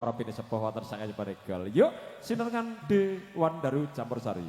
Para pinisepuh wonten sang Paregal. Yuk sinengan Dewandaru Campursari.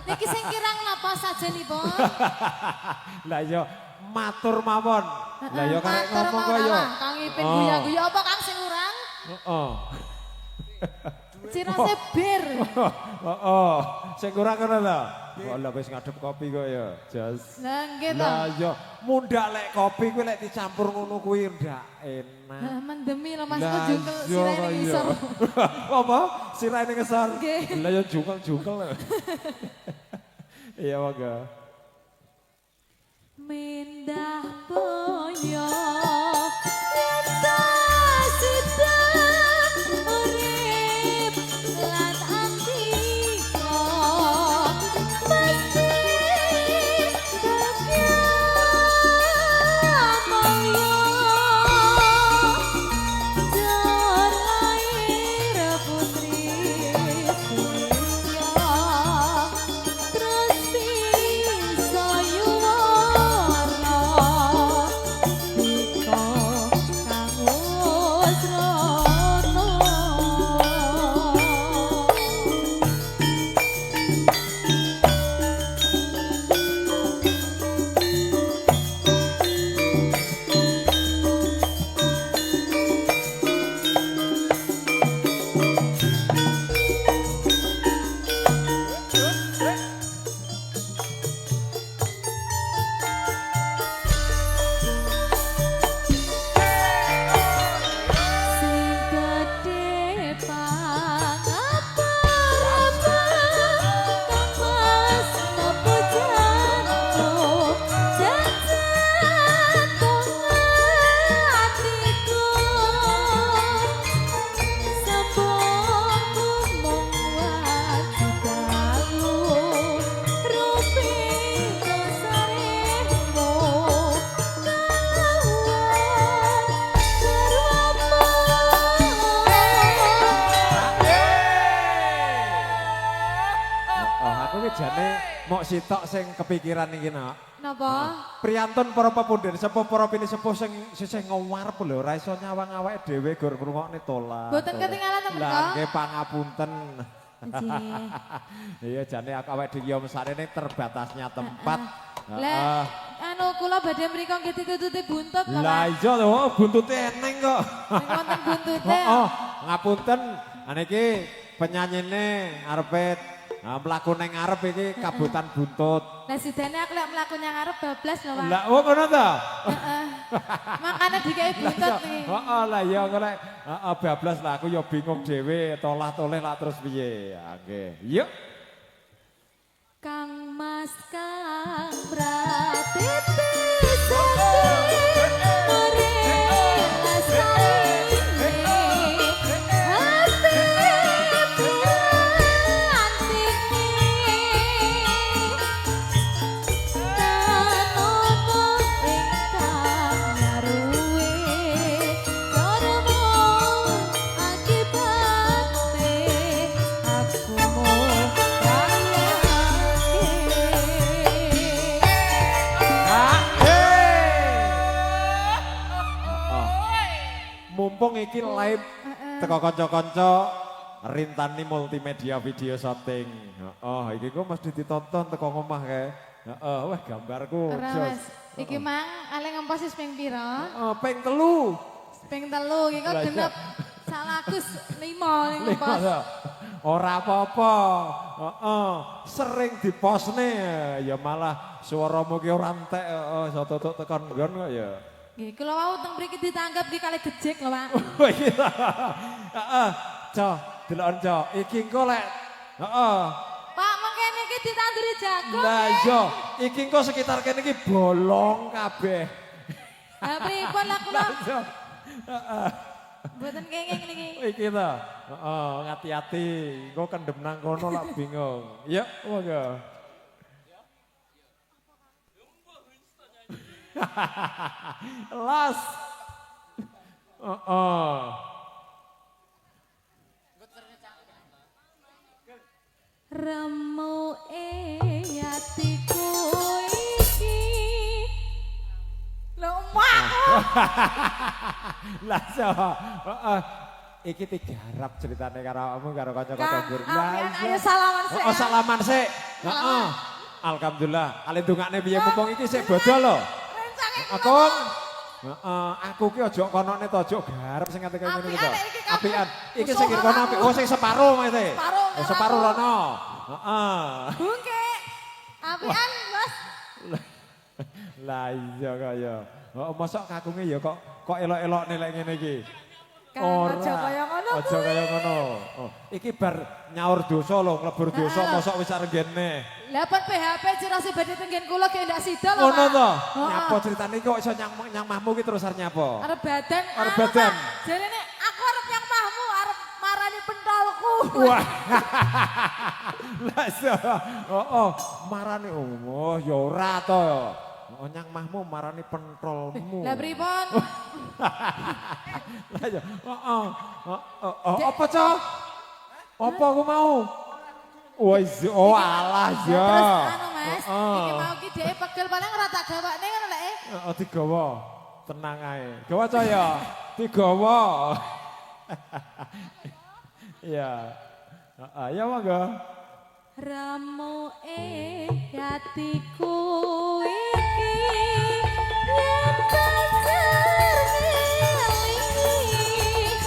Niki sing kirang napa sajenipun? Lah iya matur mawon. Lah iya karek ngomong kaya. Kang Ipin guya-guyu apa Kang sing urang? Heeh. Cirase bir. Heeh. Sing kurang ngono lho. Kok lha wis ngadep kopi kok ya. Jos. Lah nggih to. Lah iya mundhak lek kopi kuwi lek dicampur ngono kuwi ndak enak. Heeh mendemi lho Mas kok jungkel sirahe ning ngisor. Apa? Sirahe ning ngisor. Lah ya jungkel-jungkel. Iya monggo. Mendah boyo Jane mok sitok sing kepikiran iki nak. Napa? Priyantun para pepunden sepuh, para pinisepuh sing sisih ngewarep lho, ora iso nyawang awake dhewe, gur ngrungokne tolah. Boten ketinggalan to Lah menika? Nggih, pangapunten. Nggih. Iya, jane aku awake dhewe yo mesakne ning terbatasnya tempat. Lah anu, kula badhe mriku nggih ditututi buntut lho, Lah Pak. iya lho, buntute eneng kok. Nek wonten buntute. Oh, ngapunten. Niki penyanyine arepe mlaku ning ngarep iki kabotan buntut. Lah sidane aku lek mlaku nyang ngarep bablas lho, Pak. Lah, oh ngono ta? Heeh. Makane dikei buntut iki. Heeh, lah iya engko lek heeh bablas lah aku ya bingung dhewe, tolah-toleh lah terus piye. Ya nggih. Yuk. Kang Mas Kang Pratiti saking mrene hati piantine tanono ingkang nyaruwe karma akibate aku mung kayake. Oh. Mumpung iki live teko kanca-kanca Rintani Multimedia Video Shooting. Oh, iki kok mesti ditonton teko ngomah kae. Heeh, wah gambarku. Ora Jos. Mas, iki mang ale ngempos wis ping pira? Heeh, ping 3. Ping 3 iki kok Lah iya. genep salakus 5 ning Lima ngempos. to. Ora apa-apa. Heeh, sering diposne ya malah suaramu ki ora entek, heeh, iso tutuk tekan nggon kok ya. Nggih, kula wau teng mriki ditanggap nggih kalih gejik lho, Pak. Oh iya. Heeh. Co, deloken Co. Iki engko lek heeh. Pak, mengke niki ditanduri jagung. Lah iya, iki engko sekitar kene iki bolong kabeh. Lah pripun lah kula Lah iya. mboten kenging niki. Iki ta. Heeh, hati-hati. Engko kendem nang kono lak bingung. Ya, monggo. Las. Heeh. Remuke atiku iki. Lho mak. Lah so, heeh. Iki digarap ceritane karo awakmu karo kanca-kanca Kang, mbur. Lah apian iya. ayo salaman sik. Oh, salaman sik. Heeh. Alhamdulillah. Ale ndongakne piye mumpung iki sik bodho lho. Rencange kula. Akung. Heeh, aku ki aja konone to, aja garap sing ate kaya ngene iki to. Apian iki kabeh. Apian. Iki sing Musuhan kono aku. apik. Oh, sing separo Mas. Separo, Oh, separo karo aku. rono. Heeh. Bungke. Apian, Mas. Lah iya kaya. Oh, mosok kakunge ya kok kok elok-elok lek ngene iki. Kang, aja kaya ngono Aja kuwi. kaya ngono. Oh, iki bar nyaur dosa lho, nglebur dosa mosok wis arengene. Lah pun PHP cirose badhe tenggen kula ge ndak sida lho, Ngono Pak. to. Heeh. Nyapa ceritane kok iso nyang nyang mahmu ki terus arep nyapa? Arep badan. Arep anu, badan. Pak. Jarene aku arep nyang mahmu, arep marani pentolku. Wah. Lah iso. Oh, marani oh ya ora to. Oh, nyang mahmu marani pentolmu. Lah pripun? Lah ya, heeh. Heeh, apa, Cok? Apa aku mau? Wah, oh alah ya. Terus anu Mas, Heeh. iki mau ki dhek pegel paling ora tak gawakne ngono lek. Heeh, digawa. Tenang ae. Gawa, Cok ya. Digawa. Iya. Heeh, ya monggo. Ramuke atiku iki yen pacar ngelingi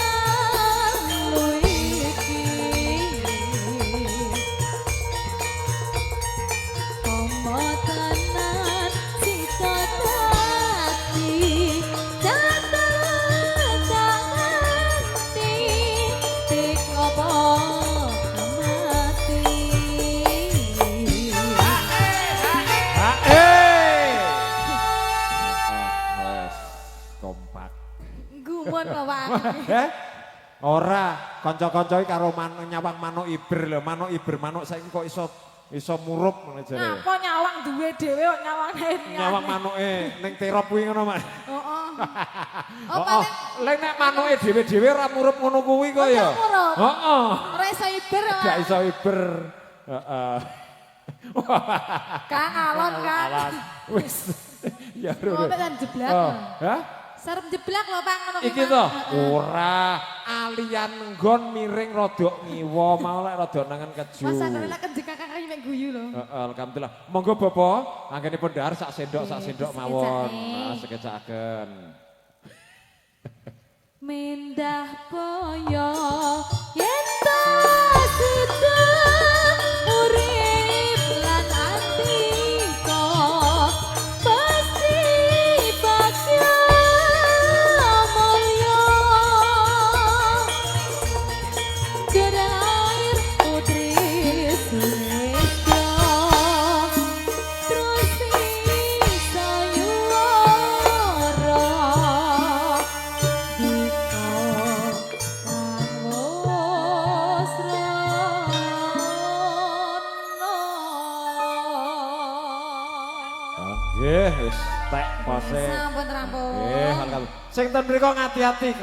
pasanganmu iki. Tomo tenan sita dadi catet nganti tik apa mati. Hae. Oh, wes kompak. Gumun lho Pak. Eh? Ora, kanca-kanca iki karo nyawang manuk iber lho, manuk iber manuk saiki kok iso iso murup ngono jare. Ngapa nyawang duwe dhewe kok nyawang Nyawang manuke ning terop kuwi ngono, Mas. Heeh. Oh, Oh, paling lek nek manuke dhewe-dhewe ora murup ngono kuwi kok ya. Ora murup. Heeh. Ora iso iber, Pak. Gak iso iber. Heeh. Kang alon Kang. Alon. Wis. Ya Kok Roro. mek jeblak. Oh, hah? Sarep jeblak lho Pak ngono kuwi, Iki Pak. to, Heeh. ora alian nggon miring rodok ngiwa, mau lek rodok nengen keju. Mas sadare lek kenjek kakak iki mek guyu lho. Heeh, alhamdulillah. Monggo Bapak, anggenipun dhahar sak sendok mawon. Sekecake. Nah, sekecakaken. Mendah boyo yen ta sida urip lan atiku pasti bagya mulya. Jerair putri Sulistyo terus sayuara dika kang wis rono. Nggih, wis tek pose. Sampun rampung. Nggih, alhamdulillah. Sing ten mriku ngati-ati.